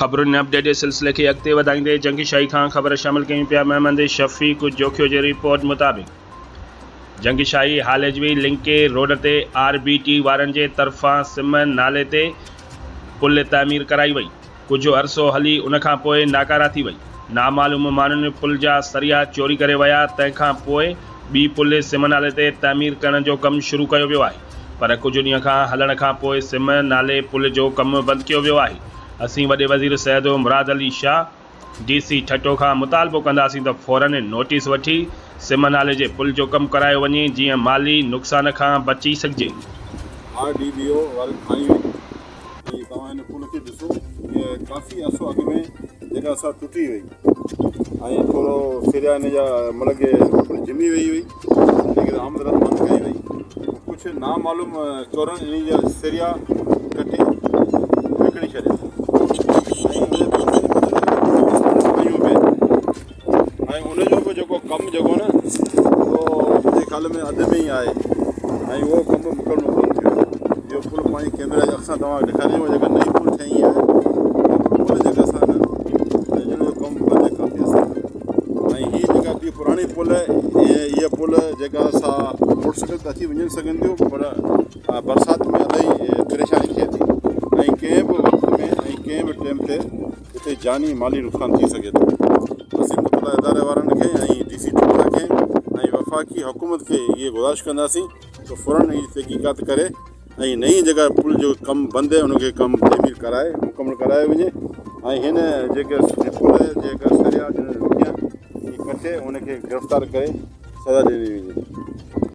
خبرن ۽ اپڊيٽ جي سلسلي کي اڳتي وڌائيندي جنگي شاهي کان خبر شامل ڪيون پيا محمد شفيق جوکيو جي رپورٽ مطابق جنگي شاهي هاليجوي لنڪي روڊ تي آر بي ٽي وارن جي طرفان سم نالي تي پل تعمير ڪرائي وئي ڪجهه عرصو هلي ان کان پوء ناڪارا ٿي وئي نامعلوم ماڻهن پل جا سريا چوري ڪري ويا تنهن کان پوء ٻي پل سم نالي تي تعمير ڪرڻ جو ڪم شروع ڪيو ويو آهي پر ڪجهه ڏينهن کان هلڻ کان پوء سم نالي پل جو ڪم بند ڪيو ويو آهي. اسين وڏي وزير سيد مراد علي شاهه، ڊي سي ٺٽو کان مطالبو ڪنداسين ته فورن نوٽيس وٺي سم نالي جي پل جو ڪم ڪرايو وڃي جيئن مالي نقصان کان بچي سگهجي. آر ڊي بي او وارن ٺاهي هئي ۽ توهان هن پل کي ڏسو هيء ڪافي عرصو اڳ ۾ جيڪا سا ٽٽي وئي ۽ ٿورو سريا هن جا مطلب ڪي پل جمي وئي هئي ان ڪري آمد رفت بند ڪئي وئي ڪجهه نامعلوم چورن انهي جا سريا ڪٽي وڪڻي ڇڏيا ۽ ان پيون به ۽ ان جو به جيڪو ڪم جيڪو نه اهو منهنجي خيال ۾ اڌ ۾ ئي آهي ۽ اهو ڪم به مڪمل ڪونه ٿيو اهو پل پنهنجي ڪيمرا جي اک سان توهان کي ڏيکاريان ٿو جيڪا نئين پل ٺهي آهي پل جيڪا سا نه ان جو ڪم بند ڪافي عرصي کان ۽ هي جيڪا ٻي پراڻي پل اها پل جيڪا سا موٽر سائيڪل ته اچي وڃن سگهن ٿيون پر برسات ۾ الاهي پريشاني ٿئي ٿي ۽ ڪنهن به وقت ۾ ۽ ڪنهن به ٽيم تي هتي جاني مالي نقصان ٿي سگهي ٿو. اسين متعلقه اداري وارن کي ۽ ڊي سي ٺٽا کي ۽ وفاقي حڪومت کي اهي گذارش ڪنداسين ته فورن ان جي تحقيقات ڪري ۽ نئين جيڪا پل جو ڪم بند آهي ان کي ڪم تعمير ڪرائي مڪمل ڪرايو وڃي ۽ هن جيڪي پل جيڪا سريا جن رڪيا ڪٽي ان کي گرفتار ڪري سزا ڏني وڃي.